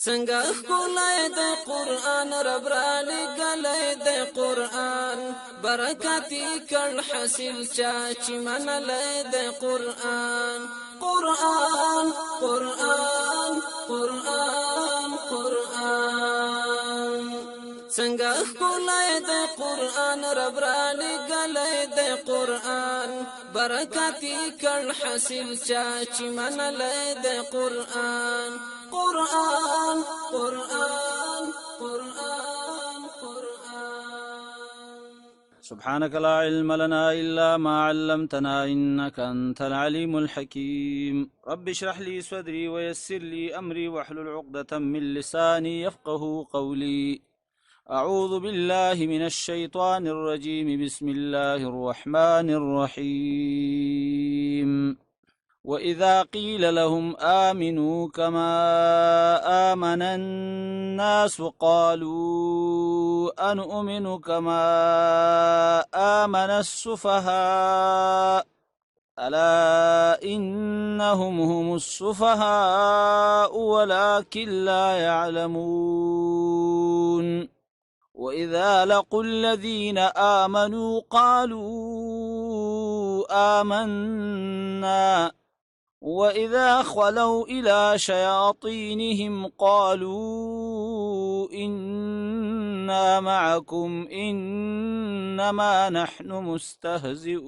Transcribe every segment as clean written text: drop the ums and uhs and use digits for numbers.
څنګه ښکلی د قرآن، رب را لېږلی د قرآن، برکت یې کړ حاصل چا چې منلی د قرآن. قرآن قرآن قرآن قرآن. څنګه ښکلی د قرآن، رب را لېږلی د قرآن، برکت یې کړ حاصل چا چې منلی د قرآن. قرآن قرآن قرآن قرآن. سبحانك لا علم لنا إلا ما علمتنا إنك أنت العليم الحكيم. رب اشرح لي صدري ويسر لي أمري واحلل عقدة من لساني يفقه قولي. أعوذ بالله من الشيطان الرجيم. بسم الله الرحمن الرحيم. وإذا قيل لهم آمنوا كما آمن الناس قالوا أنؤمن كما آمن السفهاء ألا إنهم هم السفهاء ولكن لا يعلمون. وإذا لقوا الذين آمنوا قالوا آمنا وإذا خلوا إلى شياطينهم قالوا إنا معكم إنما نحن مستهزئون.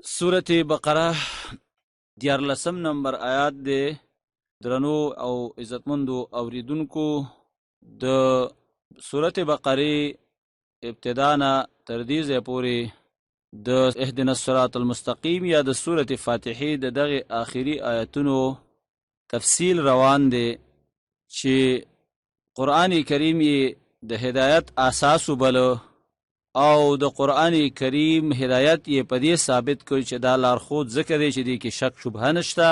سورة بقرة 13 نمبر آیات دی. درنو او عزتمندو اوریدونکو، د سورة بقرې ابتدا نه تر دې ځایه پورې د اهدنا الصراط المستقیم یا د سورة فاتحې د دغه آخري آیتونو تفصیل روان دی چې قرآن کریم یې د هدایت اساس وبلو او د قرآن کریم هدایت یې په دې ثابت کړ چې دا لارښود ځکه دی چې دې کې شک شبهه نشته،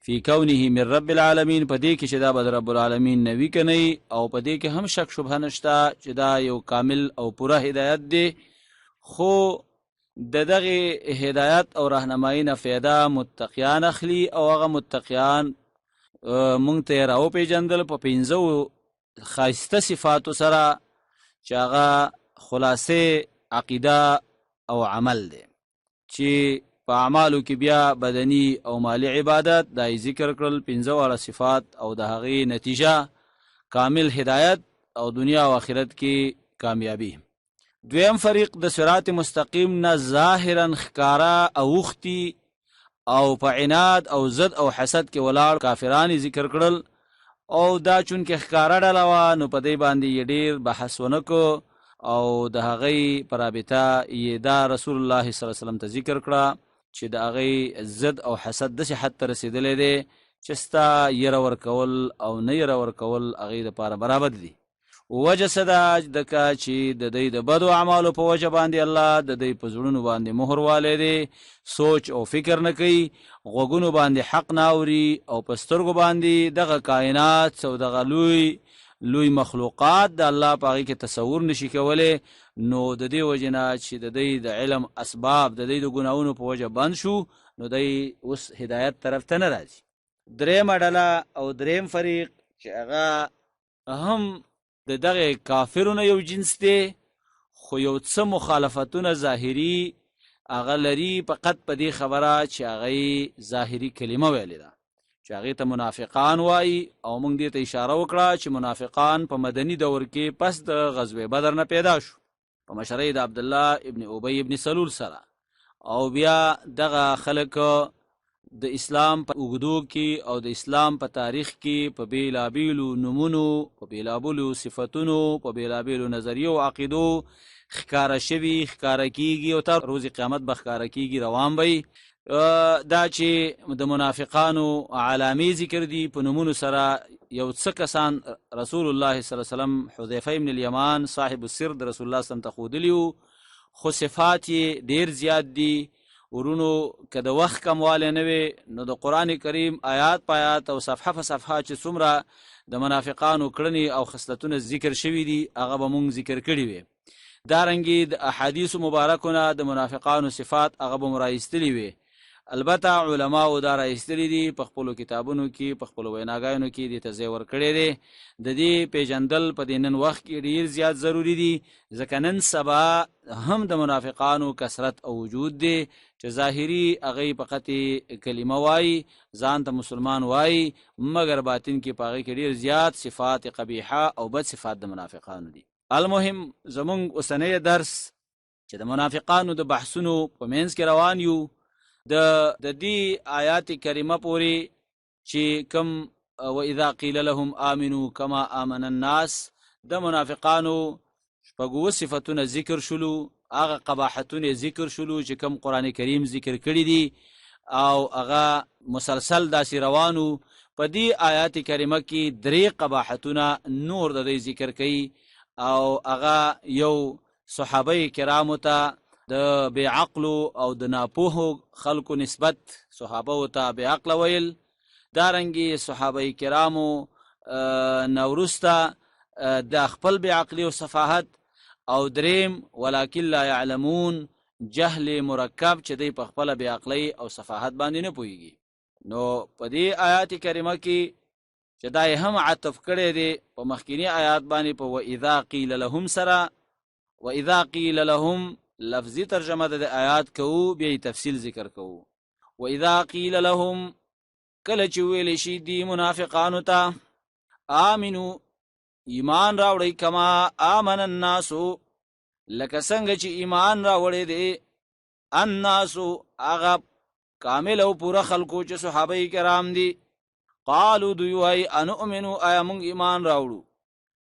فی کونه من رب العالمین، په دې کې چې دا به د رب العالمین نه وي که نه، او په دې کې هم شک شبهه نشته چې دا یو کامل او پوره هدایت دی. خو د دغه هدایت او راهنمایي نه فایده متقیان اخلي او هغه متقیان مونږ ته یې راوپېژندل په پنځو ښایسته صفاتو سره چې هغه خلاصې عقیده او عمل دی، چې په اعمالو کې بیا بدني او مالي عبادت دا یې ذکر کړل، پنځه واړه صفات او د هغې نتیجه کامل هدایت او دنیا او آخرت کې کامیابی. دویم فریق د صراط مستقیم نه ظاهرا ښکاره اوښتي او په عناد او ضد او حسد کې ولاړ کافران یې ذکر کړل، او دا چونکې ښکاره ډله وه نو په دې باندې یې ډېر بحث ونه کړو او د هغې په رابطه یې دا رسول الله صلی الله علیه وسلم ته ذکر کړه چې د هغې ضد او حسد داسې حد ته رسېدلی دی چې ستا یره ورکول او نه یره ورکول هغې دپاره برابر دي. وجه څه ده؟ ځکه چې د دوی د بدو اعمالو په وجه باندې الله د دوی په زړونو باندې مهر والی دی، سوچ او فکر نه کوي، غوږونو باندې حق نه اوري او په سترګو باندې دغه کائنات او دغه لوی لوی مخلوقات د الله په هغې کې تصور نشي کولی. نو د دې وجې نه چې د دوی د علم اسباب د دوی د ګناهونو په وجه بند شو، نو دوی اوس هدایت طرف ته نه راځي. درېیمه ډله او درېیم فریق چې هغه هم د دغه کافرو نه یو جنس دی، خو یو څه مخالفتونه ظاهري هغه لري، فقط په دې خبره چې هغه یې ظاهري کلمه ویلې ده چې هغې ته منافقان وایي. او موږ دې ته اشاره وکړه چې منافقان په مدني دور کې پس د غزوې بدر نه پیدا شو په مشرۍ د عبدالله ابن ابی ابن سلول سره، او بیا دغه خلک د اسلام په اوږدو کې او د اسلام په تاریخ کې په بېلابېلو نومونو، په بېلابېلو صفتونو، په بېلابېلو نظریو او عقیدو ښکاره شوي، ښکاره کیږي او تر روز قیامت به ښکاره کیږي، روان به وي. دا چې د منافقانو علامې ذکر دي په نومونو سره، یو څه کسان رسول الله صلی الله علیه وسلم حذیفه ابن الیمان صاحب السر د رسول الله صلی الله علیه وسلم ته ښودلي وو، خو صفات یې ډېر زیات دي. ورونو که د وخت کموالی نه وي نو د قرآن کریم آیات په آیات او صفحه په صفحه چې څومره د منافقانو کړنې او خصلتونه ذکر شوي دي هغه به مونږ ذکر کړي وي. دارنګې د احادیثو مبارکو نه د منافقانو صفات هغه به مو راایستلي وي. البته علماو دا را ایستلي دي په خپلو کتابونو کې، په خپلو ویناګانو کې دې ته ځای ورکړی دی. د دې پیژندل په دې نن وخت کې ډیر زیات ضروري دي، ځکه نن سبا هم د منافقانو کثرت او وجود دی چې ظاهري هغوی فقط کلمه وایي، ځان ته مسلمان وایي، مګر باطن کې په هغې کې ډیر زیات صفات قبیحه او بد صفات د منافقانو دي. المهم زمونږ اوسنی درس چې د منافقانو د بحثونو په منځ کې روان یو، د دې آیات کریمه پورې چې کم و اذا قیل لهم آمنو کما آمن الناس، د منافقانو شپږو صفتونه ذکر شولو، هغه قباحتونه ذکر شولو چې کم قرآن کریم ذکر کړي دي او هغه مسلسل داسې روانو. په دې آیات کریمه کې درې قباحتونه نور د دې ذکر کوي، او هغه یو صحابه کرامو ته د بې عقلو او د ناپوهو خلکو نسبت، صحابه ته بې عقله ویل. دارنګې صحابه کرامو نه وروسته د خپل بې عقلي او سفاهت، او دریم ولکن لا یعلمون، جهل مرکب چې دی په خپله بې عقلۍ او سفاهت باندې نه پوهیږي. نو په دې آیات کریمه کې چې دا یې هم عطف کړی دی په مخکینی آیات باندې په واذا قیل لهم سره، واذا قیل لهم لفظي ترجمه د آیات کوو، بیا یې تفصیل ذکر کوو. واذا قیل لهم، کله چې ویل شي دي منافقانو ته آمنو، ایمان راوړئ، کما آمن الناس، لکه څنګه چې ایمان راوړی دی الناس، هغه کامل او پوره خلکو چې صحابه کرام دي. قالو دوی وایي انؤمنو، آیا موږ ایمان راوړو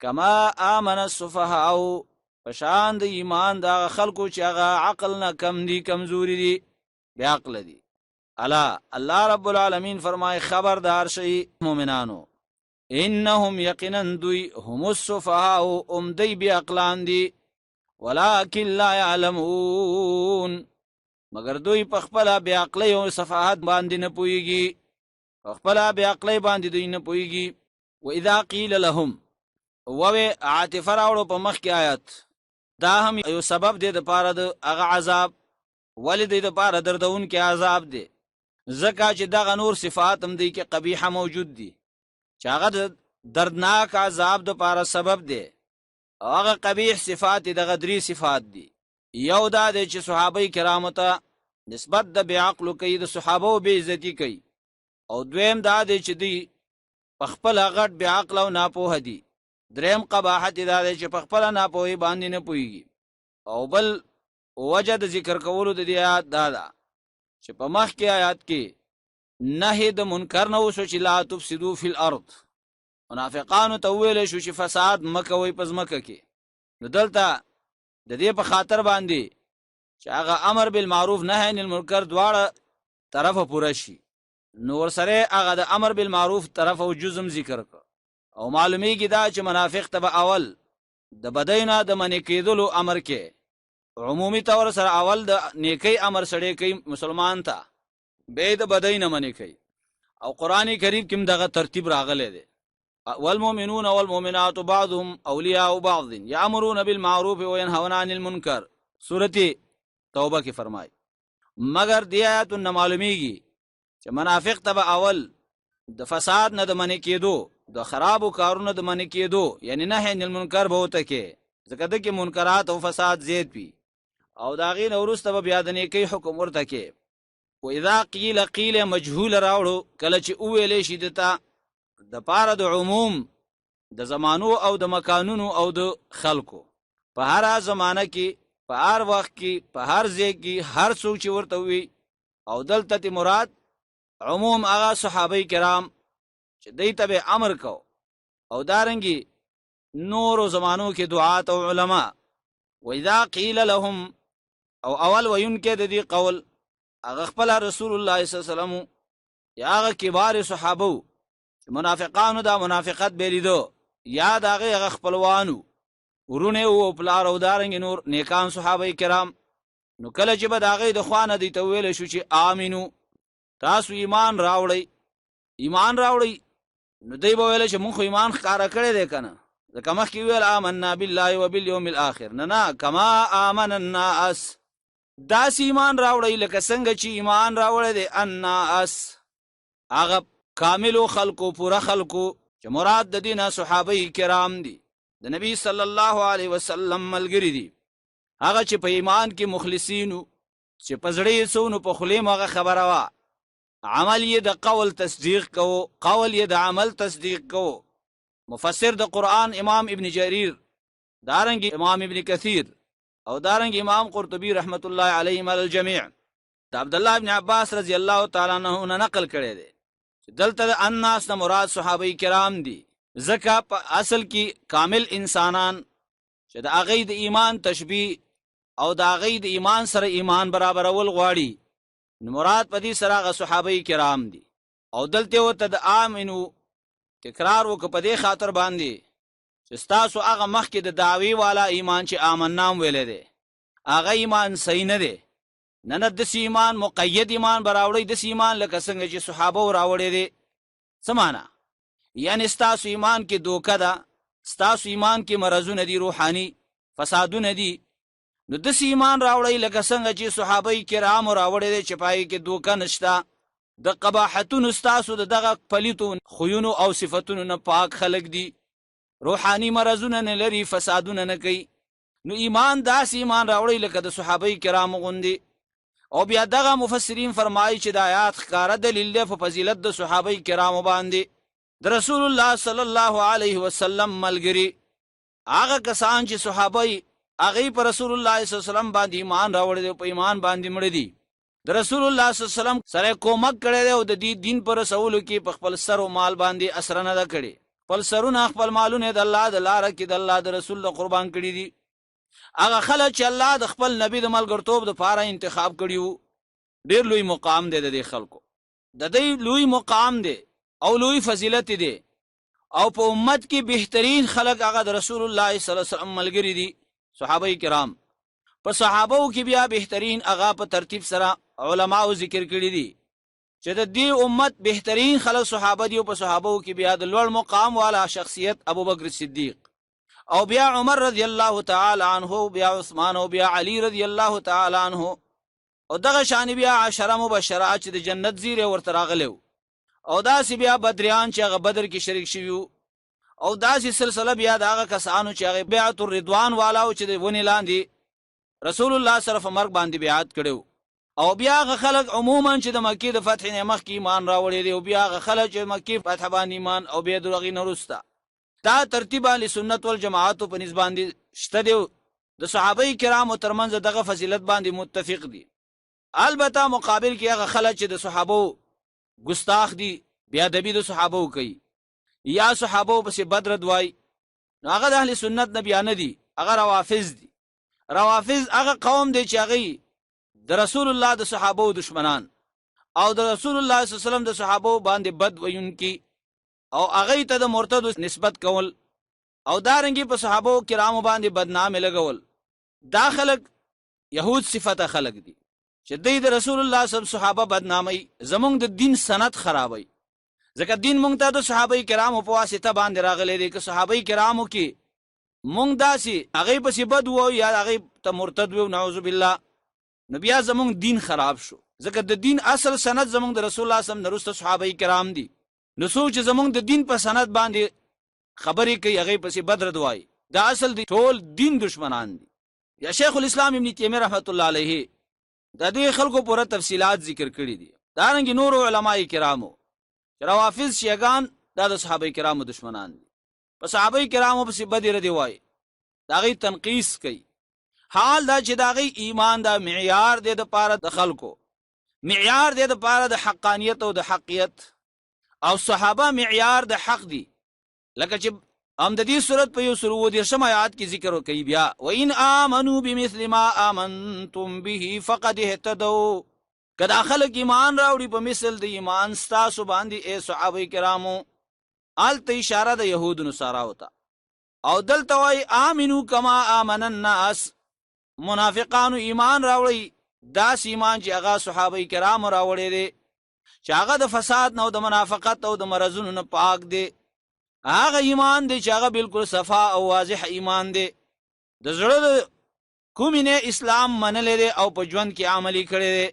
کما آمن السفهاء، په شان د ایمان د هغه خلکو چې هغه عقل نه کم دي، کمزوري دي، بې عقله دي. الا الله رب العالمین فرمایي خبردار شئ مؤمنانو، انهم یقینا دوی هم السفهاء، هم دی بې عقلان دي، ولکن لا یعلمون، مګر دوی په خپله بې عقلۍ او سفاهت باندې نه پوهیږي، په خپله بې عقلۍ باندې دوی نه پوهیږي. واذا قیل لهم، ووې عاطفه راوړو په مخکې آیت، دا هم یو سبب دی دپاره د هغه عذاب. ولې دی دپاره دردونکی عذاب دی؟ ځکه چې دغه نور صفات هم دی کې قبیحه موجود دي چې هغه د دردناک عذاب دپاره سبب دی. او هغه قبیح صفات دغه درې صفات دي. یو دا دی چې صحابه کرامو ته نسبت د بې عقلو کوي، د صحابو بې عزتي کوي. او دویم دا دی چې دوی په خپله غټ بې عقله او ناپوهه دي. دریم قباحت دا دی چې په خپله ناپوهي باندې نه پوهیږي. او بل وجه د ذکر کولو د دې آیات دا ده چې په مخکې آیات کې نهی د منکر نه وشو چې لا تفسدو فی الارض، منافقانو ته وویلی شو چې فساد مه کوئ په ځمکه کې. نو دلته د دې په خاطر باندې چې هغه امر بالمعروف نهی عن المنکر دواړه طرفه پوره شي، نو ورسره هغه د امر بالمعروف طرف او جزم ذکر کړ. او معلومیږي دا چې منافق ته به اول د بدۍ نه د منع کېدلو امر کې، عمومي طور سره اول د نیکۍ امر سړی کوي مسلمان ته، بیا د بدۍ نه منع کوي. او قرآن کریم کې هم دغه ترتیب راغلی دی، والمؤمنون والمؤمنات بعضهم اولیاء بعض یامرون بالمعروف وینهون عن المنکر، سورة توبه کې فرمایي. مګر دې آیاتونه معلومیږي چې منافق ته به اول د فساد نه د منع کېدو، د خرابو کارونو د منع کېدو، یعنی نهی عن المنکر به ورته کې، ځکه ده کې منکرات او فساد زیات وي، او د هغې نه وروسته به بیا د نیکۍ حکم ورته کې. و اذا قیل، قیل مجهول راوړو، کله چې وویلی شي ده ته د پاره د عموم د زمانو او د مکانونو او د خلکو، په هره زمانه کې، په هر وخت کې، په هر ځای کې، هر څوک چې ورته ووي. او دلته ترې مراد عموم هغه صحابه کرام چې دوی ته به امر کو، او دارنګې نورو زمانو کې دعات او علما. واذا قیل لهم، او اول ویونکی د دې قول هغه خپله رسول الله صلی الله علیه وسلم یا هغه کبار صحابه وو چې منافقانو دا منافقت به لیدو، یا د هغې هغه خپلوانو وروڼه وو او پلار او دارنګې نور نیکان صحابه کرام. نو کله چې به د هغې د خوا نه دوی ته وویلی شو چې آمنو، تاسو ایمان راوړئ، ایمان راوړئ، نو دوی به ویل چې مونږ خو ایمان ښکاره کړی دی که نه، ځکه مخکې ویل آمنا بالله وبالیوم الاخر، نه نه، کما آمن الناس، داسې ایمان راوړئ لکه څنګه چې ایمان راوړی دی الناس، هغه کاملو خلکو، پوره خلکو، چې مراد د دینه صحابه کرام دي، د نبی صلی الله علیه وسلم ملګری دي، هغه چې په ایمان کې مخلصینو، چې په زړه یې څه نو په خولې مو هغه خبره وه، عمل یې د قول تصدیق کوو، قول یې د عمل تصدیق کوو. مفسر د قرآن امام ابن جریر، دارنګ امام ابن کثیر او دارنګ امام قرطبی رحمت الله علیهم الجمیع د عبد الله ابن عباس رضی الله تعالی عنہ نه نقل کړی دی چې دلته د الناس نه مراد صحابه کرام دي، ځکه په اصل کې کامل انسانان چې د هغې د ایمان تشبیه او د هغې د ایمان سره ایمان برابرول غواړي، نو مراد په دې سره هغه صحابه کرام دي. او دلته ورته د آمنو تکرار وکړه په دې خاطر باندې چې ستاسو هغه مخکې د دعوی والا ایمان چې آمنا هم ویلی دی، هغه ایمان صحیح نه دی. نه نه، داسې ایمان مقید ایمان به راوړئ، داسې ایمان لکه څنګه چې صحابه راوړی دی. څه معنا؟ یعنی ستاسو ایمان کې دوکه ده، ستاسو ایمان کې مرضونه دي، روحاني فسادونه دي، نو داسې ایمان راوړئ لکه څنګه چې صحابه کرامو راوړی دی چې په هغې کې دوکه نشته، د قباحتونو ستاسو د دغه پلیتو خویونو او صفتونو نه پاک خلک دي، روحاني مرضونه نه لري، فسادونه نه کوي. نو ایمان داسې ایمان راوړئ لکه د صحابه کرامو غوندې. او بیا دغه مفسرین فرمایي چې د آیات ښکاره دلیل دی په فضیلت د صحابه کرامو باندې، د رسول الله صلی الله علیه وسلم ملګري، هغه کسان چې صحابه هغې په رسول الله صلی الله علیه وسلم باندې ایمان راوړی دی، په ایمان باندې مړه دي، د رسول الله صلی الله علیه وسلم سره کومک کړی دی او د دې دین په رسولو کې په خپل سر او مال باندې اسره نه ده کړې، خپل سرونه خپل مالونه د الله د لاره کې د الله د رسول له قربان کړي دي. هغه خلک چې الله د خپل نبی د ملګرتوب دپاره انتخاب کړي وو، ډېر لوی مقام دی د دې خلکو، د دې لوی مقام دی او لوی فضیلت دی. او په امت کې بهترین خلک هغه د رسول الله صلی الله علیه وسلم ملګري دي، صحابه کرام. په صحابو کې بیا بهترین هغه په ترتیب سره علماو ذکر کړي دي چې د دې امت بهترین خلک صحابه دي، او په صحابو کې بیا د لوړ مقام والا شخصیت ابوبکر صدیق، او بیا عمر رضی الله تعالی عنه، بیا عثمان، او بیا علی رضی الله تعالی عنه، او دغه شان بیا عشره مبشره چې د جنت زیری ورته راغلی وو، او داسې بیا بدریان چې هغه بدر کې شریک شوي وو، او داسې سلسله بیا د هغه کسانو چې هغه بیعت الرضوان والا وو چې د ونې لاندې رسول الله سره په مرګ باندې بیعت کړی وو، او بیا هغه خلک عموما چې د مکې د فتحې نه مخکې ایمان راوړی دی، او بیا هغه خلک چې مکې فتح باندې ایمان، او بیا د هغې نه وروسته دا ترتیب اهل سنت والجماعتو په نسبت باندې شته دی. د صحابه کرامو ترمنځ دغه فضیلت باندې متفق دي. البته مقابل کې هغه خلک چې د صحابو ګستاخ دي، بیا ادبي د صحابو کوي یا صحابو پسې بد رد وایي، نو هغه د اهل سنت نه بیا نه دي، هغه روافض دي. روافض هغه قوم دی چې هغوی د رسول الله د صحابو دشمنان او د رسول الله صلی الله علیه وسلم د صحابو باندې بد ویونکي، او هغوی ته د مرتدو نسبت کول، او دارنګې په صحابو کرامو باندې بدنامې لګول، دا خلک یهود صفته خلک دي چې دوی د رسول الله صلی الله علیه وسلم صحابه بدناموي، زمونږ د دین سند خرابوي. ځکه دین مونږ ته د صحابه کرامو په واسطه باندې راغلی دی. که صحابه کرامو کې مونږ داسې هغې پسې بد ووایو یا هغې ته مرتد ووایو، نعوذ بالله، نو بیا زمونږ دین خراب شو. ځکه د دین اصل سند زمونږ د رسول الله صلی الله علیه وسلم نه وروسته صحابه کرام دي. نو څوک چې زمونږ د دین په سند باندې خبرې کوي هغې پسې بد رد وایي، دا اصل دی ټول دین دشمنان دي. یا شیخ الاسلام ابن تیمیه رحمت الله علیه د دې خلکو پوره تفصیلات ذکر کړي دي. دارنګې نورو علماء کرامو چې روافض شیعګان دا د صحابه کرامو دشمنان دي، په صحابه کرامو پسې بدې ردې وایي، د هغې تنقیص کوي. حال دا چې د هغې ایمان دا معیار دی دپاره د خلکو، معیار دی دپاره د حقانیت او د حقیت، او صحابه معیار د حق دي. لکه چې هم د دې سورت په 137 آیات کې ذکر کوي بیا، وَإِنْ آمَنُوا بِمِثْلِ مَا آمَنْتُمْ بِهِ فَقَدِ اهْتَدَوْا، که دا خلک ایمان راوړي په مثل د ایمان ستاسو باندې ای صحابه کرامو، هلته اشاره د یهودو نصاراو ته، او دلته وایي آمنو کما آمن الناس، منافقانو ایمان راوړئ داسې ایمان چې هغه صحابه کرامو راوړی دی، چې هغه د فساد نه او د منافقت او د مرضونو نه پاک دی، هغه ایمان دی چې هغه بالکل صفا او واضح ایمان دی، د زړه د کومې نه اسلام منلی دی او په ژوند کې عملي کړی دی.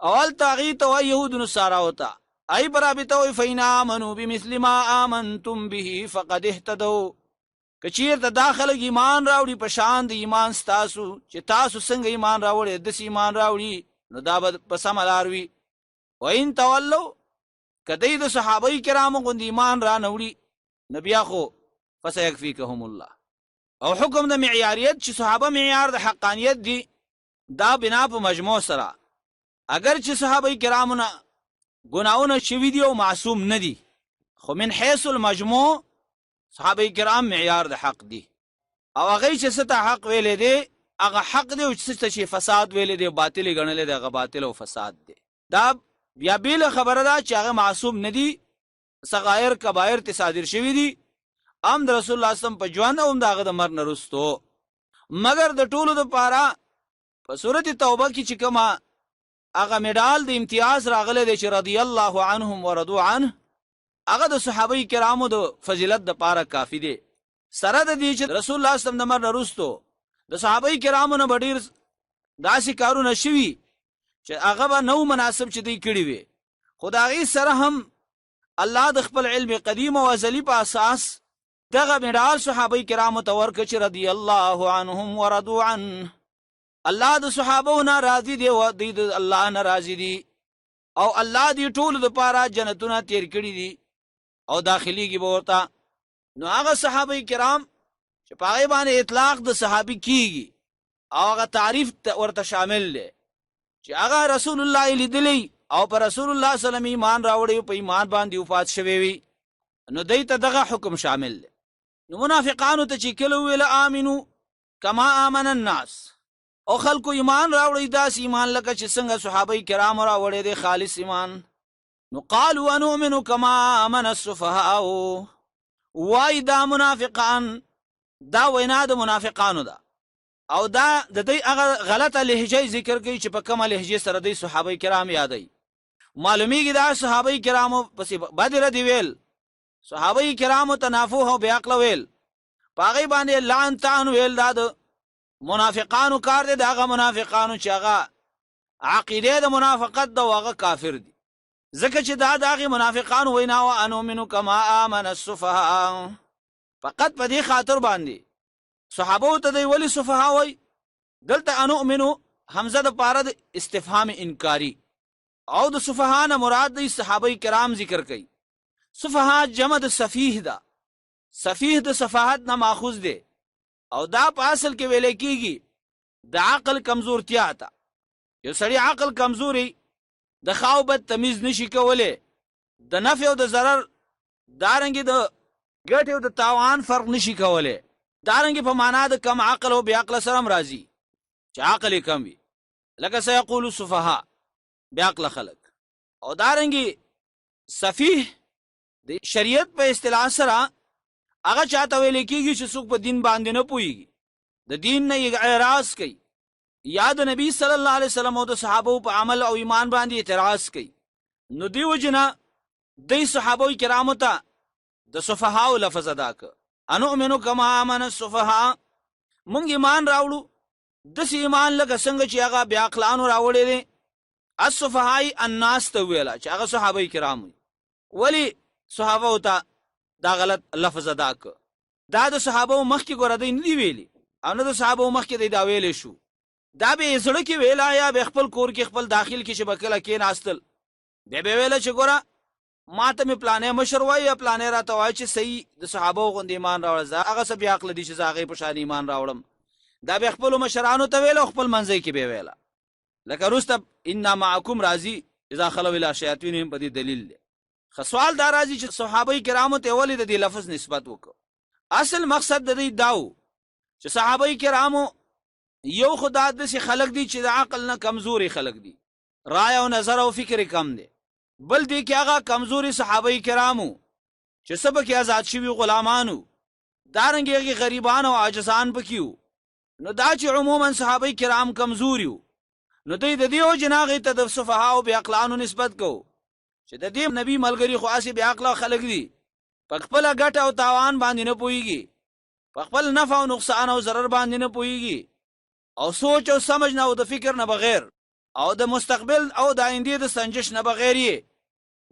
اول تاغي ته وایي یهود نصاراو ته ای پر رابطه وایي فإن آمنوا بمثل ما آمنتم به فقد اهتدوا، که چیرته دا خلک ایمان راوړي په شان د ایمان ستاسو چې تاسو څنګه ایمان راوړی داسې ایمان راوړي نو دا به په سمه لار وي. وإن تولوا، که دی د صحابه کرامو غوندې ایمان را نه وړي نو بیا خو فسیکفیکهم الله. او حکم د معیاریت چې صحابه معیار د حقانیت دي دا بنا په مجموع سره، اگر چې صحابه کرامو نه ګناهونه شوي دي او معصوم نه دي، خو من حیث المجموع صحابه کرام معیار د حق دي. او هغوی چې څه ته حق ویلی دی هغه حق دی، او چې څه ته چې فساد ویلی دی باطل یې ګڼلی دی هغه باطل او فساد دی. دا بیا بېله خبره ده چې هغه معصوم نه دي، صغایر کبایر ته صادر شوي دي هم د رسول الله صلی الله علیه وسلم په ژوند او هم د هغه د مرګ نه وروسته. مګر د ټولو دپاره په سورت توبه کې چې کومه هغه مډال د امتیاز راغلی دی چې رضی الله عنهم ورضو عنه، هغه د صحابه کرامو د فضیلت دپاره کافي دی. سره د دې چې رسول الله صلی الله علیه وسلم د مرګ نه وروسته د صحابه کرامو نه به ډېر داسې کارونه شوي چې هغه به نه مناسب چې دوی کړي وي، خو د هغې سره هم الله د خپل علم قدیم او ازلي په اساس دغه مډال صحابه کرامو ته ورکړ چې رضی الله عنهم ورضو عنه. الله د صحابو نه راضي دی او دوی د الله نه راضي دي، او الله دې ټولو دپاره جنتونه تیر کړي دي او داخلیږي به ورته. نو هغه صحابه کرام چې په هغې باندې اطلاق د صحابي کیږي او هغه تعریف ورته شامل دی چې هغه رسول الله یې لیدلی او پر رسول الله صلی الله علیه وسلم ایمان راوړی او په ایمان باندې وفات شوی وي، نو دوی ته دغه حکم شامل دی. نو منافقانو ته چې کله وویل آمنو کما آمن الناس، او خلکو ایمان راوړی داسې ایمان لکه چې څنګه صحابه کرام راوړی دی خالص ایمان، نو قالوا انؤمن کما آمن السفهاء. وای دا منافقان، دا وینا د منافقانو ده، او دا د دوی هغه غلطه لهجه ذکر کوي چې په کومه لهجه سره دوی صحابه کرام یادوي. معلومیږي دا صحابه کرامو پسې بد ردي ویل، صحابه کرامو ته نافوه او بې عقله ویل، په هغې باندې لعن طعن ویل، دا د منافقانو کار دی. د هغه منافقانو چې هغه عقیده د منافقت ده او هغه کافر دي، ځکه چې دا د هغې منافقانو وینا وه انؤمنو کما آمن السفهاء. فقط په دې خاطر باندې صحابو ته دی ولې سفها وایي؟ دلته انؤمنو همزه د پاره د استفهام انکاري، او د سفها نه مراد دی صحابه کرام ذکر کوي. سفها جمع د سفیه ده، سفیه د سفاهت نه ماخوذ دی، او دا په اصل کې ویل کیږي د عقل کمزورتیا ته. یو سړی عقل کمزوري د ښه او بد تمیز نشي کولی، د نفع او د ضرر دارنګې د ګټې او د تاوان فرق نشي کولی، دارنګې په معنا د کم عقل او بې عقله سره هم راځي چې عقل یې کم وي، لکه سیقول السفهاء بې عقله خلک. او دارنګې سفیه د شریعت په اصطلاح سره هغه چاته ویل کېږي چې څوک په دین باندې نه پوهېږي، د دین نه یې اعراض کوي، یا د نبی صلی الله علیه وسلم او د صحابو په عمل او ایمان باندې اعتراض کوي. نو دې وجې نه دی صحابو کرامو ته د سفهاو لفظ ادا کړ، انؤمنو کما آمن السفهاء، مونږ ایمان راوړو داسې ایمان لکه څنګه چې هغه بې عقلانو راوړی دی. السفهاء الناس ته وویله چې هغه صحابه کرام وي. ولې صحابو ته دا غلط لفظ ادا کړ؟ دا د صحابو مخکې ګوره دی نه دي ویلي، او نه د صحابو مخکې دی دا ویلی شو. دا به یې زړه کې ویله یا به خپل کور کې خپل داخل کې چې به کله کېناستل بیا به ویله چې ګوره ما ته مې پلانی مشر وایي یا پلانی راته وایي چې صحیح د صحابو غوندې ایمان راوړه، زه هغه څه بې عقله دي چې زه هغې په شان ایمان راوړم. دا به خپلو مشرانو ته ویله او خپل منځۍ کې به یې ویله. لکه وروسته انا معکم راځي اذا خلو الی شیاطینهم په دې دلیل دی. ښه سوال دا راځي چې صحابه کرامو ته ولې د دې لفظ نسبت وکړ؟ اصل مقصد د دې دا و چې صحابه کرامو یو خو دا داسې خلک دي چې د عقل نه کمزوري خلک دي، رای او نظر او فکر کم دی. بل دې کې هغه کمزوري صحابه کرامو چې څه پکې آزاد شوي غلامانو، دارنګې هغې غریبان او عاجزان پکې وو. نو دا چې عموما صحابه کرام کمزوري وو، نو دوی د دې وجې نه هغې ته د سفهاو بې عقلانو نسبت کوو چې د دې نبی ملګري خو هسې بې عقله خلک دي، په خپله ګټه او تاوان باندې نه پوهېږي، په خپل نفع او نقصان او ضرر باندې نه پوهېږي، او سوچ او سمج نه او د فکر نه بغیر او د مستقبل او د آیندې د سنجش نه بغیر یې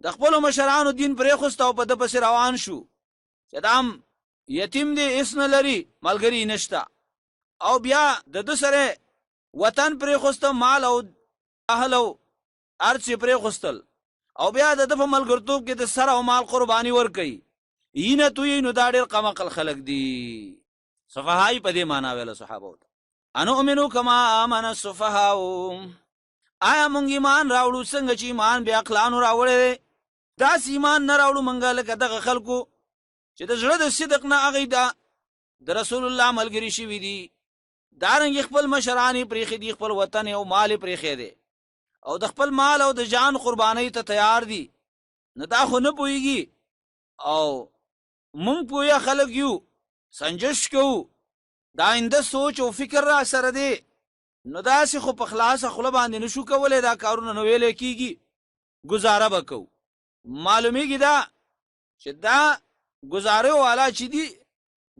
د خپلو مشرانو دین پرېښوست او په ده پسې روان شو چې دا هم یتیم دی، هېڅ نه لري، ملګري یې نشته، او بیا د ده سره وطن پرېښوسته، مال او اهل او هر څه یې پرېښوستل، او بیا د ده په ملګرتوب کې د سر او مال قرباني ورکوي، یینه تویي، نو دا ډېر کم عقل خلک دي. سفهاء په دې معنا ویله صحابو ته، انؤمنو کما آمن السفهاء، آیا مونږ ایمان راوړو څنګه چې ایمان بې عقلانو راوړی دی؟ داسې ایمان نه راوړو مونږ لکه دغه خلکو چې د زړه د صدق نه هغوی د رسول الله ملګري شوي دي، دارنګې خپل مشران یې پرېښي دي، خپل وطن او مال یې پرېښی دی او د خپل مال او د جان قربانۍ ته تیار دي، نو دا خو نه پوهېږي او مونږ پوهه خلک یو، سنجش کوو، د آینده سوچ او فکر را سره دی، نو داسې خو په خلاصه خوله باندې نشو کولی دا کارونه، نو ویلی کېږي ګزاره به کوو. معلومیږي دا چې دا ګزاره والا چې دي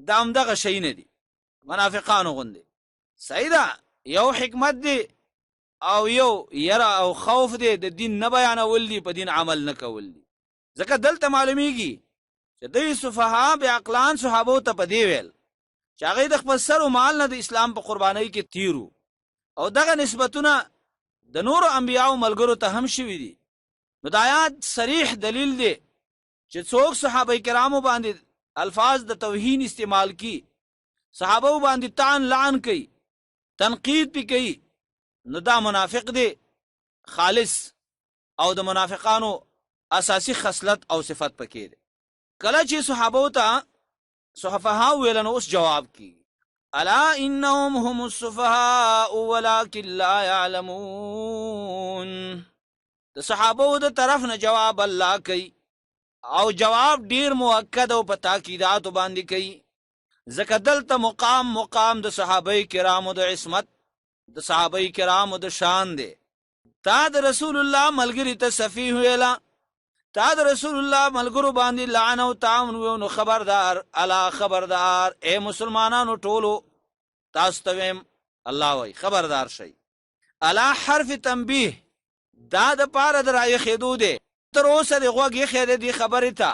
دا همدغه شیونه دي، منافقانو غوندې. صحیح ده، یو حکمت دی او یو یره او خوف دی، د دین نه بیانول دي، په دین عمل نه کول دي. ځکه دلته معلومیږي چې دوی سفها بې عقلان صحابو ته په دې ویل چې هغوی د خپل سر او مال نه د اسلام په قربانۍ کې تیرو، او دغه نسبتونه د نورو انبیاو ملګرو ته هم شوي دي. نو د آیات صریح دلیل دی چې څوک صحابه کرامو باندې الفاظ د توهین استعمال کی، صحابه باندې طعن لعن کوي، تنقید پی کوي، نو دا منافق دی خالص، او د منافقانو اساسي خصلت او صفت پکې دی. کله چې صحابه ته سفهاء ویل، نو اوس جواب کیږي، الا انهم هم السفهاء ولكن لا يعلمون. د صحابه د طرف نه جواب الله کوي، او جواب ډیر مؤکد او په تاکیداتو باندې کوي، ځکه دلته مقام مقام د صحابه کرامو د عصمت، د صحابه کرامو د شان دی. تا د رسول الله ملګری ته سفیه ویله، تا د رسول الله ملګرو باندې لعن او طعن ویو، نو خبردار، الا خبردار ای مسلمانانو ټولو، تاسو ته ویم الله وایي خبردار شئ. الا حرف تنبیه دا د پاره د رایښېدو دی، تر اوسه د غوږ ایښی دی دې خبرې ته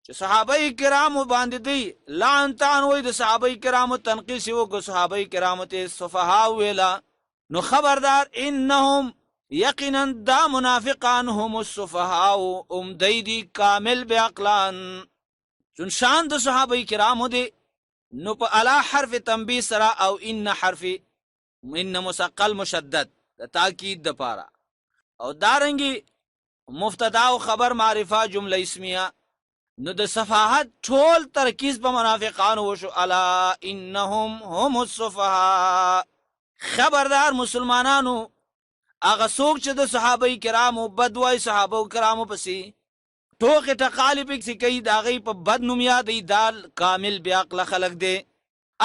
چې صحابه کرامو باندې دی لعن طعن وایي، د صحابه کرامو تنقیص یې وکړو، صحابه کرامو ته سفها ویله، نو خبردار انهم یقینا دا منافقان هم السفهاء، هم دی دي کامل بې عقلان. چون شان د صحابه کرامو دی، نو په الا حرف تنبیه سره او ان حرف ان مثقل مشدد د تاکید د پاره، او دارنګي مبتدا او خبر معرفه جمله اسمیه، نو د سفاهت ټول ترکیز په منافقانو وشو. الا انهم هم السفهاء. خبردار مسلمانانو، هغه څوک چې د صحابه کرامو بد وایي، صحابه کرامو پسې ټوکې ټقالې پکې کوي، د هغوی په بد نوم یادوي، دا کامل بې عقله خلک دی.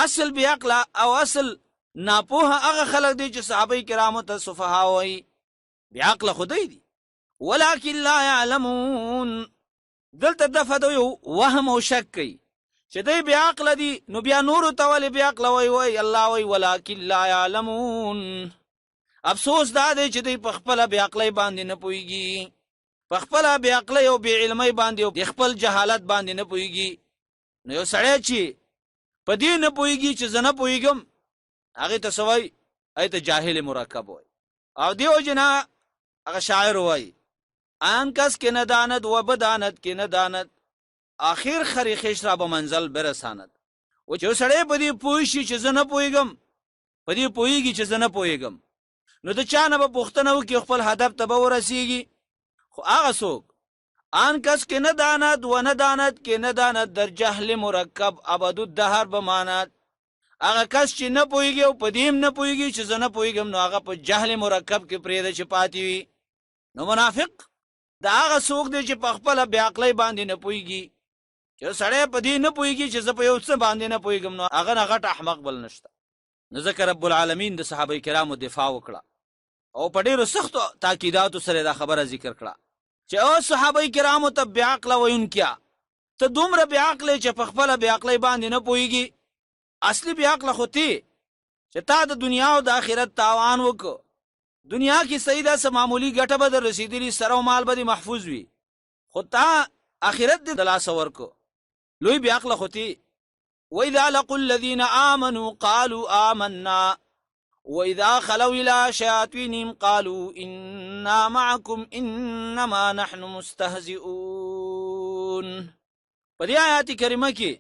اصل بې عقله او اصل ناپوهه هغه خلک دی چې صحابه کرامو ته سفها وایي، بې عقله خو دی دي. ولكن لا يعلمون. دلته دفع د یو وهم او شک کوي چې دی بې عقله دي، نو بیا نورو ته ولې بې عقله وایي؟ وایي الله وایي ولكن لا يعلمون. افسوس دا دی چې دوی په خپله بې عقلۍ باندې نه پوهېږي، په خپله بې عقلۍ او بې علمۍ باندې او د خپل جهالت باندې نه پوهېږي. نو یو سړی چې په دې نه پوهېږي چې زه نه پوهېږم، هغې ته څه وایي؟ هغې ته جاهل مرکب وایي. او دې وجې نه هغه شاعر وایي آن کس که نداند و بداند که نداند آخر خری خویش را به منزل برساند. و چې یو سړی په دې پوه شي چې زه نه پوهېږم، په دې پوهېږي چې زه نه پوهېږم، نو د چا نه به پوښتنه وکړي، خپل هدف ته به ورسیږي. خو هغه څوک آن کس که نداند و نداند که نداند در جهل مرکب ابد الدهر بماند. هغه کس چې نه پوهېږي او په دې هم نه پوهېږي چې زه نه پوهېږم، نو هغه په جهل مرکب کې پرېږده چې پاتې وي. نو منافق دا هغه څوک دی چې په خپله بې عقلۍ باندې نه پوهېږي. چې سړی په دې نه پوهېږي چې زه په یو څه باندې نه پوهېږم، نو هغه نه غټ احمق بل نشته. نو ځکه رب العالمین د صحابه کرامو دفاع وکړه او په ډېرو سختو تاکیداتو سره دا خبره ذکر کړه چې او صحابه کرامو ته بې عقله ویونکیا، ته دومره بې عقلې چې په خپله بې عقلۍ باندې نه پوهېږي. اصلي بې عقله خو تی چې تا د دنیا او د آخرت تاوان وکړ. دنیا کې صحیح ده، څه معمولي ګټه به در رسېدلي، سر او مال به دې محفوظ وي، خو تا آخرت دې د لاسه ورکړ. لوی بې عقله خو تې. وإذا لقوا الذين آمنوا قالوا آمنا وإذا خلوا إلى شياطينهم قالوا إنا معكم إنما نحن مستهزئون. په دې آیات کریمه کې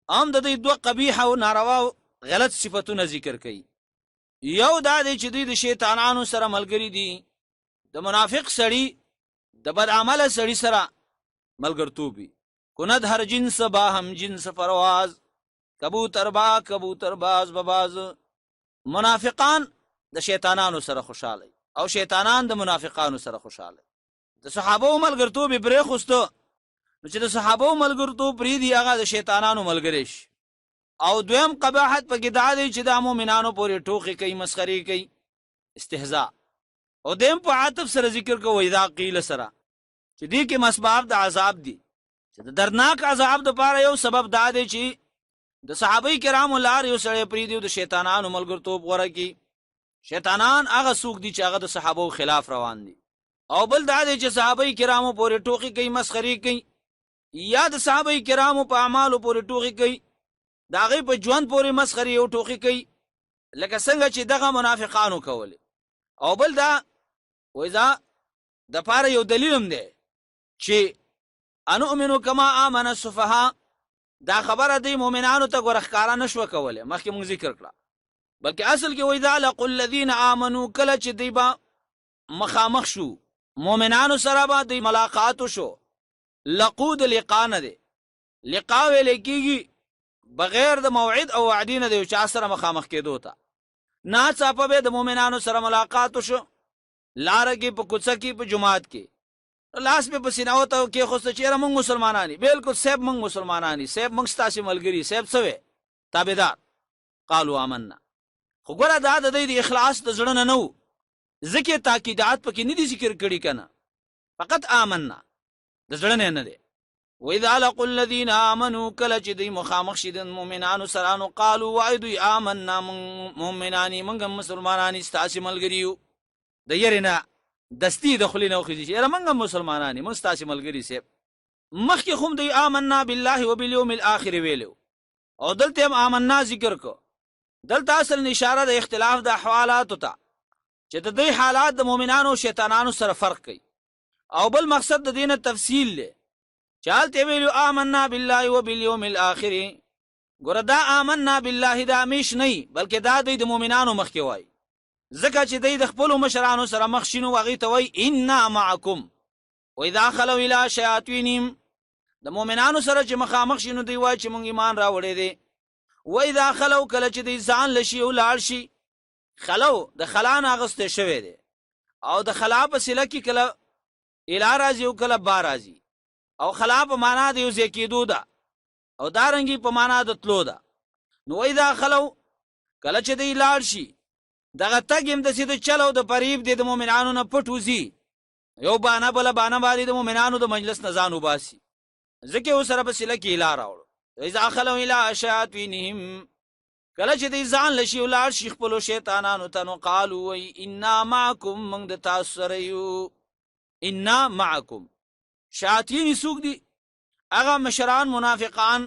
هم د دې دوه قبیح او ناروا غلط صفتونه ذکر کړي. یو دا دی چې دوی د شیطانانو سره ملګري دي، د منافق سړي، د بد عمله سړي سره ملګرتوب وي. کند هر جنس با هم جنس پرواز، کبوتر با کبوتر باز بباز. منافقان د شیطانانو سره خوشاله او شیطانان د منافقانو سره خوشاله. د صحابو ملګرتوب یې پرېښوستو، نو چې د صحابو ملګرتوب پرېږدي هغه د شیطانانو ملګری شي. او دویم قباحت پکې دا دی چې دا مؤمنانو پورې ټوخې کوي، مسخرې کوي، استهزاء. او دیم په عاطف سره ذکر کوي اذا قیل سره، چې دې کې مسباب د عذاب دي، چې د دردناک عذاب دپاره یو سبب دا دی چې د صحابه کرامو لار یو سړی پرېږدي او د شیطانانو ملګرتوب غوره کړي. شیطانان هغه څوک دي چې هغه د صحابو خلاف روان دي. او بل دا دی چې صحابه کرامو پورې ټوخې کوي، مسخرې کوي، یا د صحابه کرامو په اعمالو پورې ټوخې کوي، د هغې په ژوند پورې مسخرې او ټوخې کوي، لکه څنګه چې دغه منافقانو کولې. او بل دا وایي دا دپاره یو دلیل هم دی چې انؤمنو کما آمن السفهاء، دا خبره دی مؤمنانو ته ګوره ښکاره نه شوه کولی، مخکې موږ ذکر کړه، بلکې اصل کې وایي دا لقوا الذین آمنو، کله چې دوی به مخامخ شو مؤمنانو سره به دوی ملاقات وشو. لقو د لقا نه دی، لقا ویلی کېږي بغیر د موعد او وعدې نه د یو چا سره مخامخ کېدو ته. ناڅاپه به د مؤمنانو سره ملاقات وشو، لاره کې، په کوڅه کې، په جومات کې، لاس به په سینه وته کېښوسته چې یاره موږ مسلمانان یو، بالکل صاحب موږ مسلمانان یو، صاحب موږ ستاسې ملګري، صاحب څه وې تابعدار. قالو آمنا. خو ګوره دا د دوی د اخلاص د زړه نه نه وو، ځکه تاکیدات پکې نه دي ذکر کړي که نه، فقط آمنا د زړه نه نه دی. وإذا لقوا الذين آمنوا، کله چې دوی مخامخ شي د مؤمنانو سره، نو قالو وایي دوی آمنا، موږ مؤمنان یو، موږ هم مسلمانان یو، ستاسې ملګري یو. د یرې نه دستي د خولې نه وخېژي چې یاره موږ هم مسلمانان یو، موږ ستاسې ملګري صاحب. مخکې خو هم دوی آمنا بالله وبالیوم الاخر ویلی او دلته هم آمنا ذکر کړو. دلته اصل اشاره د اختلاف د احوالاتو ته، چې د دوی حالات د مؤمنانو او شیطانانو سره فرق کوي. او بل مقصد د دې نه تفصیل دی چې هلته ویلو آمنا بالله وبالیوم الاخر. ګوره دا آمنا بالله دا همیش نه وي، بلکې دا دوی د مؤمنانو مخکې وایي، ځکه چې دوی د خپلو مشرانو سره مخ شي نو هغوی ته وایي انا معکم. واذا خلو الی شیاطینهم، د مؤمنانو سره چې مخامخ شي نو دوی وایي چې موږ ایمان راوړی دی. واذا خلو، کله چې دوی ځان له شي او لاړ شي، خلو د خلا نه اخیستی شوی دی، او د خلا په صله کې کله الی راځي او کله با راځي، او خلا په معنا د یو ځای کېدو ده، او دارنګي په معنا د تلو ده. نو واذا خلو، کله چې دوی لاړ شي، دغه تګ هم داسې د چل او د فریب دی، د مؤمنانو نه پټ وځي، یو بانه بله بانه باندې د مؤمنانو د مجلس نه ځان وباسي، ځکه یې ورسره په صله کې اله راوړو. اذا خلو الی شیاطینهم، کله چې دوی ځان له شي او لاړ شي خپلو شیطانانو ته، نو قالو وایي انا معکم، موږ د تاسو سره یو. انا معکم، شیاطین یې څوک دي؟ هغه مشران منافقان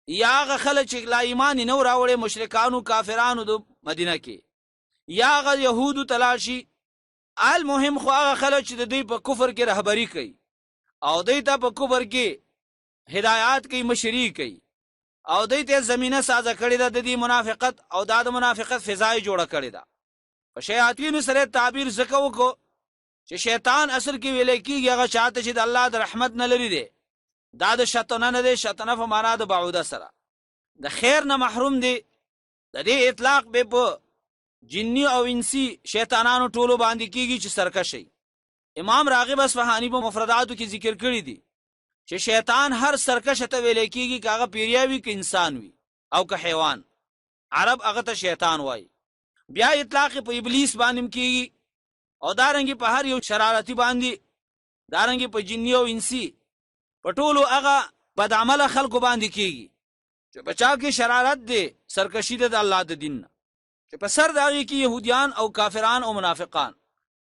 یا هغه خلک چې لا ایمان یې نه و راوړی، مشرکانو کافرانو د مدینه کې، یا هغه یهودو ته لاړ شي. المهم خو هغه خلک چې د دوی په کفر کې رهبري کوي او دوی ته په کفر کې هدایات کوي، مشري کوي، او دوی ته زمینه سازه کړې ده د دې منافقت، او دا د منافقت فضا یې جوړه کړې ده. په شیاطینو سره تعبیر ځکه وکړو چې شیطان اصل کې ویلی کېږي هغه چاته چې د الله د رحمت نه لري دی، دا د شطنه نه دی، شطنه په معنا د بعوده سره د خیر نه محروم دی. د دې اطلاق به په جنی او انسی شیطانانو ټولو باندې کیږي چې سرکشي. امام راغب اصفهاني په مفرداتو کې ذکر کړی دی چې شیطان هر سرکش ته ویل کیږي، که هغه پیریا وي که انسان وي او که حیوان، عرب هغه ته شیطان وایي. بیا اطلاق په ابلیس باندې کیږي، او دارنګي په هر یو شرارتي باندې، دارنګي په جنی او انسی په ټولو هغه بدعمله خلکو باندې کیږي چې په چا کې شرارت دی، سرکشي ده د الله د دین نه. چې په سر د هغې کې یهودیان او کافران او منافقان.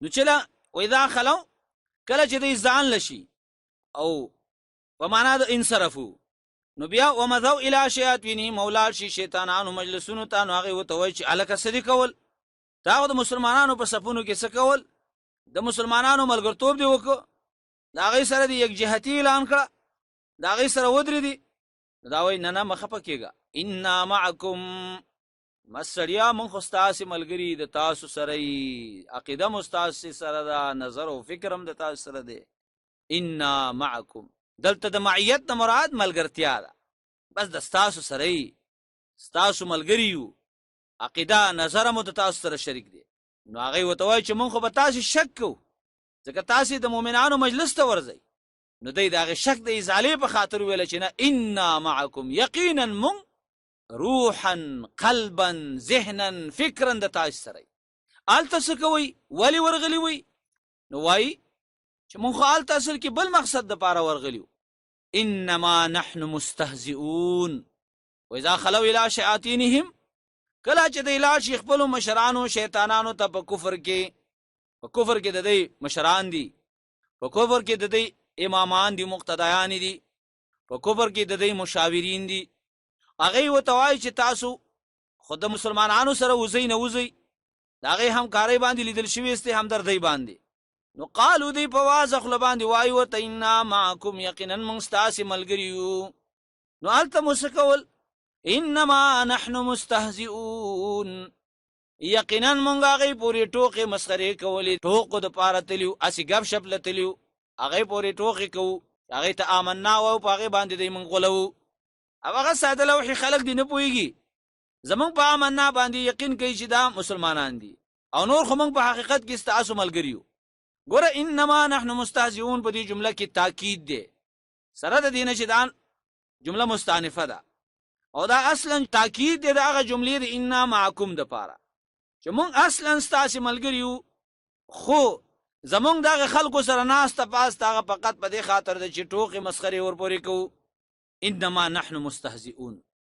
نو چې له واذا خلو، کله چې دوی ځان لشي او په معنا د انصرفو، نو بیا ومضوا الی شیاطینهم، او لاړ شي شیطانانو مجلسونو ته، نو هغې ورته وایي چې هلکه څه دې کول؟ تا خو د مسلمانانو په صفونو کې څه کول؟ د مسلمانانو ملګرتوب دې وکړو، د هغې سره دې یک جهتي اعلان کړه، د هغې سره ودرېدې. نو دا وایي نه نه، مه خفه کېږه، انا معکم، مسړیا مونږ خو ستاسې ملګري، د تاسو سره یي، عقیده مو ستاسې سره ده، نظر او فکر هم د تاسو سره دی. انا معکم، دلته د معیت نه مراد ملګرتیا ده، بس د ستاسو سره یي، ستاسو ملګري یو، عقیده نظر مو د تاسو سره شریک دی. نو هغوی ورته وایي چې مونږ خو به تاسې شک کوو، ځکه تاسې د مؤمنانو مجلس ته ورځئ. نو دی د هغې شک د ازالې په خاطر وویله چې نه، انا معکم، یقینا مونږ روحا قلبا ذهنا فکرا د تاسو سره. هلته څه کوئ؟ ولې ورغلي وئ؟ نو وایي چې مونږ خو هلته اصل کې بل مقصد دپاره ورغلي وو، انما نحن مستهزئون. واذا خلو الى شیاطینهم، کله چې دی لاړ شي خپلو مشرانو شیطانانو ته په کفر کې، په کفر کې د دی مشران دي، په کفر کې د دی امامان دي، مقتدیان دي، په کفر کې د دی مشاورین دي، هغوی ورته وایي چې تاسو خو د مسلمانانو سره وځئ نه وځئ، د هغې همکارۍ باندې لیدل شوي استئ، همدردۍ باندې. نو قالو، دی په وازه خوله باندې وایي ورته انا معکم، یقینا موږ ستاسې ملګري یو. نو هلته مو څه کول؟ انما نحن مستهزئون، یقینا مونږ هغې پورې ټوقې مسخرې کولې، ټوقو دپاره تلي وو، هسې ګپ شپ له تلي وو، هغې پورې ټوقې کوو، هغې ته آمنا وایو، په هغې باندې دی مونږ غولوو. او هغه ساده لوحې خلک دي نه پوهېږي، زمونږ په آمنا باندې یقین کوي چې دا مسلمانان دي، او نور خو مونږ په حقیقت کې ستاسو ملګري یو. ګوره انما نحن مستهزئون په دې جمله کې تاکید دی، سره د دې نه چې دا جمله مستانفه ده، او دا اصلا تاکید دی د هغه جملې د انا معکم دپاره چې مونږ اصلا ستاسې ملګري یو، خو زمونږ دغه خلکو سره ناسته پاسته هغه فقط په دې خاطر ده چې ټوقې مسخرې ورپورې کوو. انما نحن مستهزئون،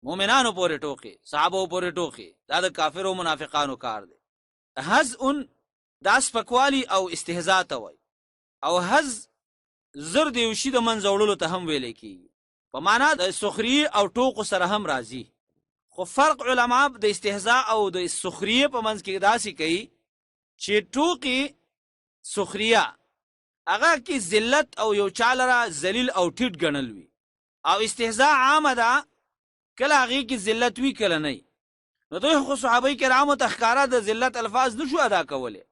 مؤمنانو پورې ټوقې، صحابو پورې ټوقې، دا د کافرو منافقانو کار دی. هزء دا سپکوالی او استهزاء ته وایي، او هز زر د یو شي د منځه وړلو ته هم ویلی کېږي، په معنا د سخریې او ټوقو سره هم راځي. خو فرق علما د استهزاء او د سخریې په منځ کې داسې کوي چې ټوقې سخریه هغه کې ذلت او یو چا لره ذلیل او ټیټ ګڼل وي، او استهزاء عامه ده، کله هغې کې ذلت وي کله نه. نو دوی خو صحابه کرامو ته ښکاره د ذلت الفاظ نشو ادا کولی،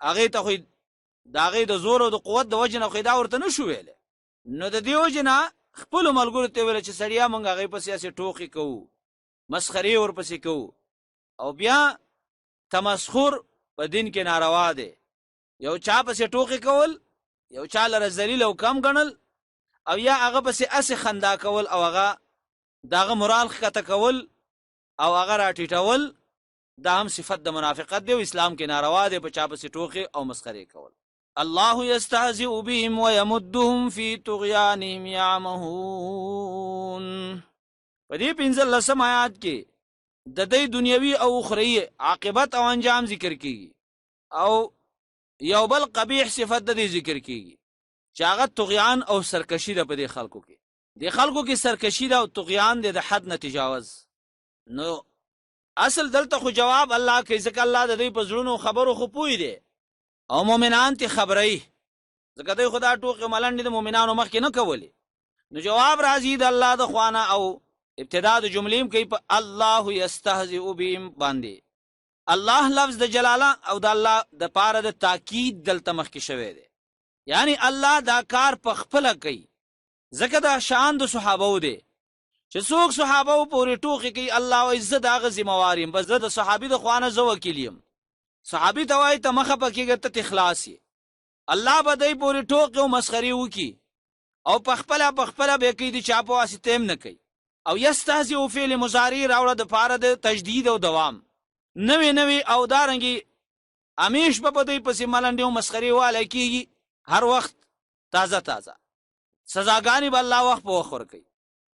هغې ته خو د هغې د زور او د قوت د وجې نه خو یې دا ورته نشو ویلی. نو د دې وجې نه خپلو ملګرو ته ویل چې سړیا موږ هغې پسې هسې ټوقې کوو، مسخرې ورپسې کوو. او بیا تمسخر په دین کې ناروا دی، یو چا پسې ټوقې کول، یو چا لره ذلیل او کم ګڼل، او یا هغه پسې هسې خندا کول، او هغه د هغه مورال ښکته کول او هغه راټیټول، دا هم صفت د منافقت دی او اسلام کې ناروا دی په چا پسې ټوقې او مسخرې کول. الله يستهزئ بهم ويمدهم في طغيانهم يعمهون. په دې 15 آیات کې د دې دنیوي او اخروي عاقبت او انجام ذکر کیږي، او یو بل قبیح صفت د دې ذکر کیږي چې هغه طغیان او سرکشي ده. په دې خلکو کې، دې خلکو کې سرکشي ده او طغیان دی د حد نه تجاوز. نو اصل دلته خو جواب الله کوي، ځکه الله د دوی په زړونو خبرو خو پوه دی، او مؤمنان ته خبروي، ځکه دوی خو دا ټوقې ملنډې د مؤمنانو مخکې نه کولې. نو جواب راځي د الله د خوانه، او ابتدا د جملې هم کوي په الله یستهزئ بهم باندې. الله لفظ د جلاله او د الله د پاره د تاکید دلته مخکې شوی دی، یعنی الله دا کار په خپله کوي، ځکه دا شان د صحابو دی چې څوک صحابو پورې ټوقې کوي، الله وایي زه د هغه ذمهوار یم، بس زه د صحابي د خوانه زه وکیل یم. صحابي ته وایي ته مه خفه کېږه، ته ترې خلاص یې. الله به دی پورې ټوقې او مسخرې وکړي، او په خپله په خپله به یې کوي، د چا په واسطه هم نه کوي. او یستهزئ فعل مضارع راوړه د پاره د تجدید او دوام، نوې نوې او دارنګې همیش به په دوی پسې ملنډې او مسخرې والی کېږي، هر وخت تازه تازه سزاګانې به الله وخت په وخت ورکوي.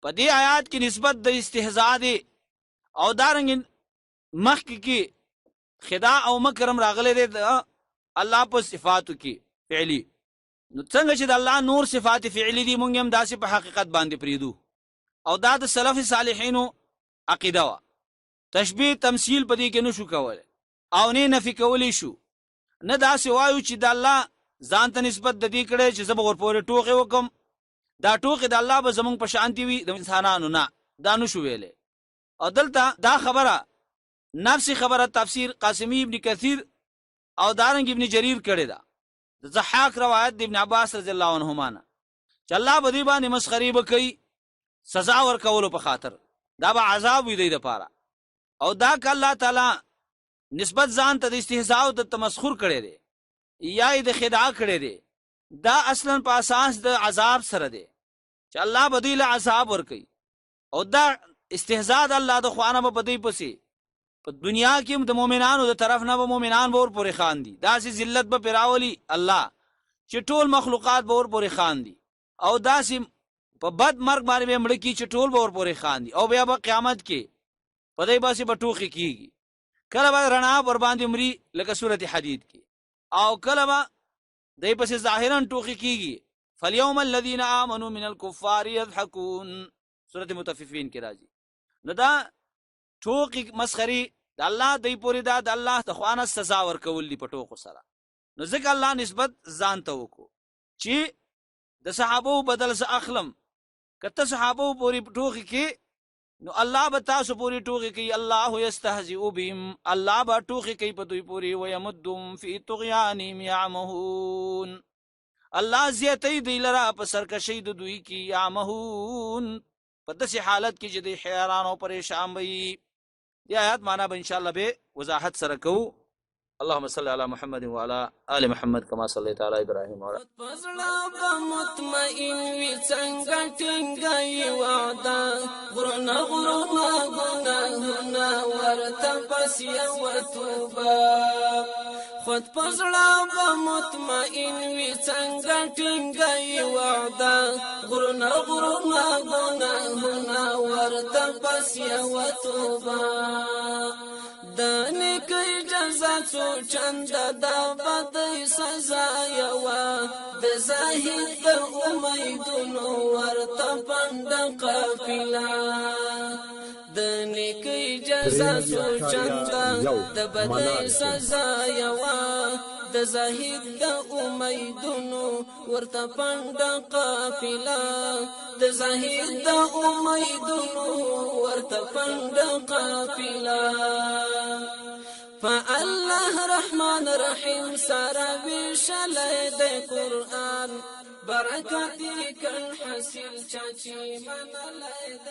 په دې آیات کې نسبت د استهزاء دی، او دارنګې مخکې کې خداع او مکر هم راغلی دی د الله په صفاتو کې فعلی. نو څنګه چې د الله نور صفات فعلی دي، مونږ هم داسې په حقیقت باندې پریدو، او دا د سلف صالحینو عقیده وه. تشبیه تمثیل په دې کې نشو کولی او نه نفي کولی شو، نه داسې وایو چې د الله ځان ته نسبت د دې کړی چې زه به ورپورې ټوقې وکم، دا ټوقې د الله به زمونږ په شانتي وي د انسانانو نه، دا نشو ویلی. او دلته دا خبره نفس خبره تفسیر قاسمی ابن کثیر او دارنګ ابن جریر کړی ده. د ضحاک روایت د ابن عباس رضی الله عنهما نه چې الله به دې باندې مسخرې به کوي سزا ورکولو په خاطر، دا به عذاب وي دی دپاره. او دا که الله تعالی نسبت ځان ته د استهزاء او د تمسخر کړی دی یا یې د خداع کړی دی، دا اصلا په اساس د عذاب سره دی چې الله به دوی له عذاب ورکوي. او دا استهزاء د الله د خوا نه به په دوی پسې په دنیا کې هم د مؤمنانو د طرف نه به مؤمنان به ورپورې خاندي، داسې ذلت به پرې راولي الله چې ټول مخلوقات به ورپورې خاندي، او داسې په بد مرګ باندې به یې مړه کړي چې ټول به ورپورې خاندي، او بیا به قیامت کې په دی باسې به ټوخې کیږي. کله به رڼا ورباندې مري لکه سورة حدید کې، او کله به دی پسې ظاهرا ټوخې کیږي. فاليوم الذين آمنوا من الكفار يضحكون، سورة متففین کې راځي. نو دا ټوقې مسخري د الله دی پورې دا د الله د خوا نه سزا ورکول دي په ټوقو سره. نو ځکه الله نسبت ځان ته وکړو چې د صحابو بدل زه اخلم، که ته صحابو پورې ټوقې کې نو الله به تاسو پورې ټوقې کوي. الله یستهزئ بهم، الله به ټوقې کوي په دوی پورې. ویمدهم فی طغیانهم یعمهون، الله زیاتوي دوی لره په سرکشۍ د دوی کې، یعمهون په داسې حالت کې چې دوی حیران او پریشان به وي. دې آیات معنا به انشاءالله به وضاحت سره کوو. اللهم صل على محمد وعلى آل محمد كما صليت على إبراهيم وعلى پزړه به مطمئن وي څنګه ټینګه یې وعده، غرونه غرونه ګناهونه ورته بس یوه توبه. خود پزړه به مطمئن وي څنګه ټینګه یې وعده، غرونه غرونه ګناهونه ورته بس یوه توبه. د نیکۍ جزا څو چنده د بدۍ سزا یوه، د زاهد د امیدونو ورته پنده قافله. د نیکۍ جزا څو چنده د بدۍ سزا یوه، د زاهد د امیدونو ورته پنده قافله. د زاهد د امیدونو ورته پنده قافله. فالله رحمان رحیم سره ویشلی د قرآن، برکت یې کړ حاصل چا چې منلی د